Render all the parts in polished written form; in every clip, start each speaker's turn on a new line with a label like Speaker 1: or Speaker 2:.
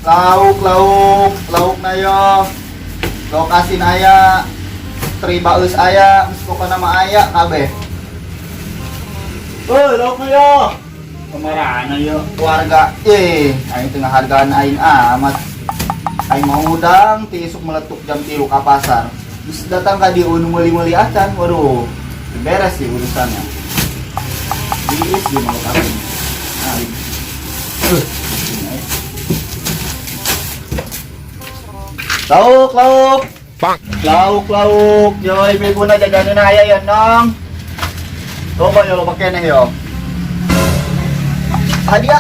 Speaker 1: Lauk, lauk, lauk na yo. Lauk asin aya, teri baeus aya, geus pokona mah aya kabeh. Heuh, lauk na yo.
Speaker 2: Kemarana yo?
Speaker 1: Keluarga, aing teu ngahargaan aing amat. Aing mau udang, ti isuk meletuk jam 3 ka pasar. Terus datang ka dieu nu meuli-meuli acan, waduh, beres sih urusannya. Diis di mau asin. Aing. Lauk, lauk.
Speaker 2: Bang.
Speaker 1: Lauk, lauk. Yo, ibu-ibu na jajanan aya ya, Nong. Coba yo loba keneh yo. Hadiah.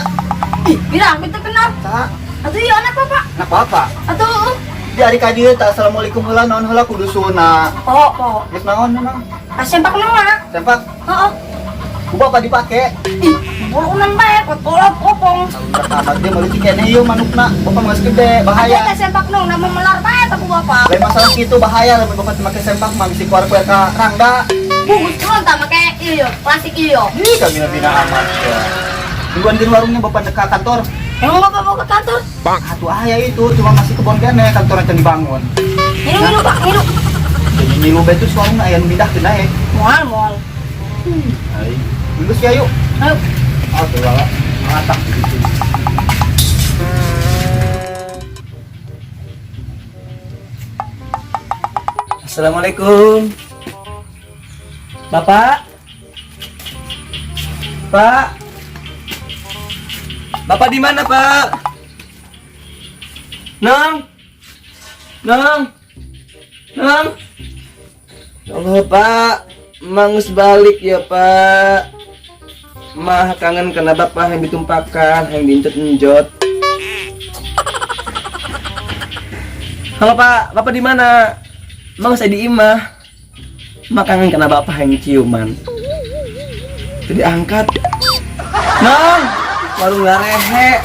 Speaker 3: Ih, Bira, kita kenal.
Speaker 1: Saha?
Speaker 3: Atuh ieu anak bapak.
Speaker 1: Anak bapak.
Speaker 3: Atuh.
Speaker 1: Di hari ka dieu tah assalamualaikum heula naon heula kudu sunah.
Speaker 3: Poho, poho.
Speaker 1: Geus naon naon?
Speaker 3: Ah, sempak naon?
Speaker 1: Sempak.
Speaker 3: Heeh.
Speaker 1: Ku bapak dipake.
Speaker 3: Ih, bulunan bae, kolot kopong.
Speaker 1: Amat dia meuli keneh ieu manukna. Bapak geus gede, bahaya.
Speaker 3: Atuh teh sempak naon, nama melar bae tah ku bapak.
Speaker 1: Lain masalah kitu bahaya lamun bapak make sempak mah bisi keluar-keluar ka rangda.
Speaker 3: Bugus cuman tah make ieu yo, plastik ieu yo.
Speaker 1: Ih, kami bina amat ya. Tungguan di warungnya bapak dekat kantor.
Speaker 3: Emang bapak mau ke kantor?
Speaker 2: Bang.
Speaker 1: Atuh aya itu, cuma masih kebon kene kantor can dibangun.
Speaker 3: Ngilu ngilu Pak, ngilu.
Speaker 1: Jadi ngilu bae tuh warungna aya nu mindahkeun ae.
Speaker 3: Moal, moal.
Speaker 1: Ai. Geus ya yuk.
Speaker 3: Ayo.
Speaker 1: Atuh lah, ngatak gitu.
Speaker 4: Assalamualaikum. Bapak. Pak. Bapak di mana, Pak? Nong. Nong. Nong. Ya Allah, Pak. Mangus balik ya, Pak. Mah kangen kena bapak yang ditumpakan, yang diinjot-injot. Halo, Pak. Bapak di mana? Mang saya di imah. Mah kangen kena bapak yang ciuman. Jadi angkat. Nong, warung ngarehe.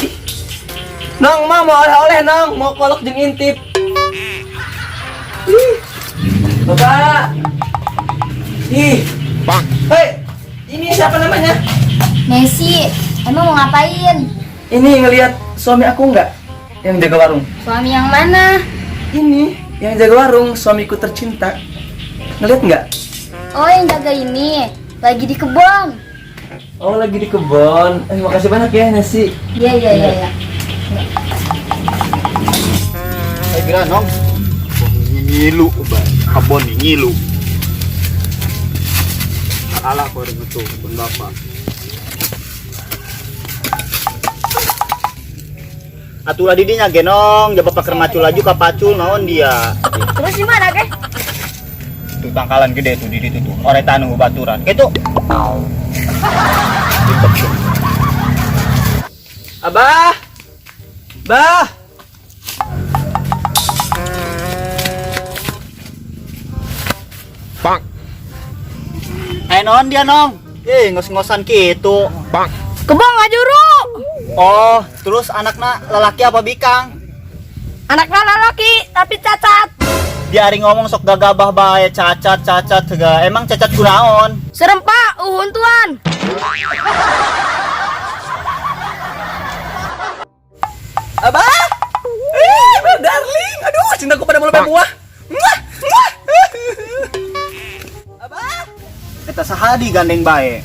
Speaker 4: Ih. Nong, mah mau oleh-oleh, Nong, mau kolok jeung intip. Ih. Bapak. Ih.
Speaker 2: Bang.
Speaker 4: Hei, ini siapa namanya?
Speaker 5: Nesi, emang mau ngapain?
Speaker 4: Ini ngelihat suami aku nggak? Yang jaga warung.
Speaker 5: Suami yang mana?
Speaker 4: Ini yang jaga warung, suamiku tercinta. Ngelihat nggak?
Speaker 5: Oh, yang jaga ini lagi di kebun.
Speaker 4: Oh, lagi di kebun. Makasih banyak ya, Nesi.
Speaker 5: Iya, iya, iya, iya.
Speaker 1: Saya kira Nong. Ngilu, Bang. Kebon nih ngilu. Kalah kau itu kebun bapak. Atulah didinya genong, ja bapak keur macul laju ka pacul naon dia.
Speaker 3: Terus di mana, Ge?
Speaker 1: Tuh tangkalan gede tuh di ditu tuh. Oretan nu baturan. Kitu.
Speaker 4: Abah. Bah.
Speaker 2: Bang.
Speaker 1: Naon dia, Nong? Ngos-ngosan kitu.
Speaker 2: Bang.
Speaker 3: Kebon ngajuru.
Speaker 1: Oh, terus anakna lelaki apa bikang?
Speaker 3: Anakna lelaki tapi cacat.
Speaker 1: Dia hari ngomong sok gagabah bae, cacat cacat segala. Emang cacat kunaon?
Speaker 3: Serem Pak, uhun tuan.
Speaker 4: Abah. Darling. Aduh, cintaku padamu lebih muah. Muah, muah. Abah.
Speaker 1: Eta saha di gandeng bae?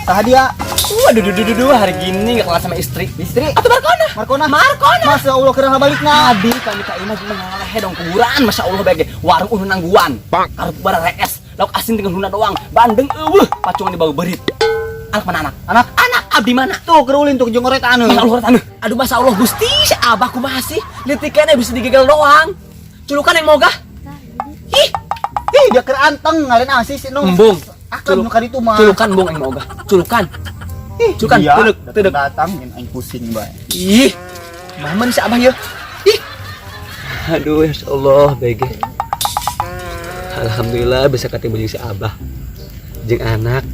Speaker 1: Saha dia?
Speaker 4: Waduh, duh, duh, duh, duh, hari gini nggak kenal sama istri.
Speaker 1: Istri?
Speaker 4: Atau Markona?
Speaker 1: Markona?
Speaker 4: Markona.
Speaker 1: Masya Allah, kira balikna.
Speaker 4: Tadi kami ka imah cuma ngalehe dong kuburan, Masya Allah bege. Warung unu nangguan.
Speaker 2: Bang.
Speaker 4: Karep bara rees, lauk asin tinggal huna doang. Bandeng eueuh, pacungan di bawah berit. Anak mana anak?
Speaker 1: Anak?
Speaker 4: Anak abdi mana?
Speaker 1: Tuh kerulin tuh jeung oret anu.
Speaker 4: Masya Allah anu. Aduh Masya Allah Gusti, si abah kumaha sih? Leutiknya bisa digegal doang. Culukan yang mogah. Ih,
Speaker 1: Ih, dia keur anteng ngalen asih si Nong.
Speaker 4: Embung.
Speaker 1: Akan nu kaditu mah.
Speaker 4: Culukan bung yang mogah. Culukan.
Speaker 1: Ih,
Speaker 4: Culukan,
Speaker 1: dia
Speaker 4: tudek, tudek.
Speaker 1: Datang ingin aing pusing bae.
Speaker 4: Ih, mamen si abah ya. Ih. Aduh, ya Allah, bege. Alhamdulillah bisa ketemu jeung si abah. Jeung anak.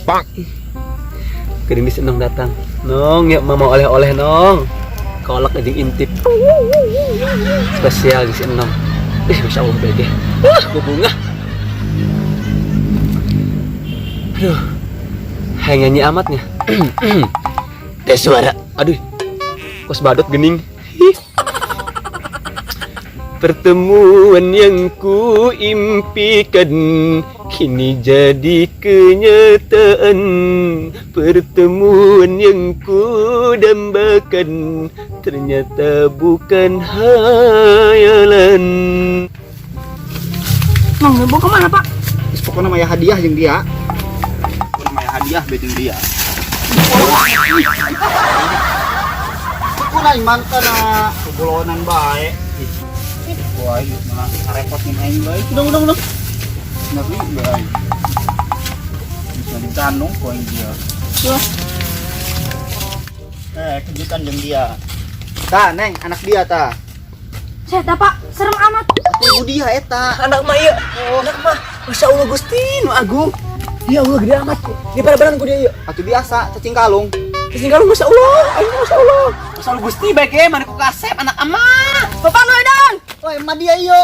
Speaker 2: Bang.
Speaker 4: Ih. Geuning si Nong datang. Nong, ya mama oleh-oleh Nong. Kolak jeung intip. Spesial jeung si Nong. Ih, Masya Allah bege. Wah, gua bunga. Aduh. Hayang nyanyi amatnya. Teh suara. Aduh. Kos badut gening. Ih. Pertemuan yang ku impikan kini jadi kenyataan. Pertemuan yang ku dambakan ternyata bukan khayalan.
Speaker 3: Mang, mau kemana, Pak?
Speaker 1: Terus pokoknya mah ya hadiah jeung dia. Pokoknya mah ya hadiah be jeung dia. Pokoknya iman kana kubulonan bae. Ih. Wah, ieu mah ngarepotin aing bae. Udah, udah, udah. Ngeri bae. Bisa diganung ku aing dia. Wah. Eh, kejutan jeung dia. Tah, Neng, anak dia tah.
Speaker 3: Saya Pak, serem amat.
Speaker 1: Ibu dia eta.
Speaker 4: Anak mah iya, anak mah. Masya Allah Gusti, nu agung. Ya Allah gede amat. Di pada ku dia iya.
Speaker 1: Atuh biasa, cacing kalung.
Speaker 4: Cacing kalung Masya Allah, ayo Masya Allah. Masya Allah Gusti baik ya, mana ku kasep anak emak.
Speaker 3: Bapak nu edan.
Speaker 1: Wah, emak dia iyo.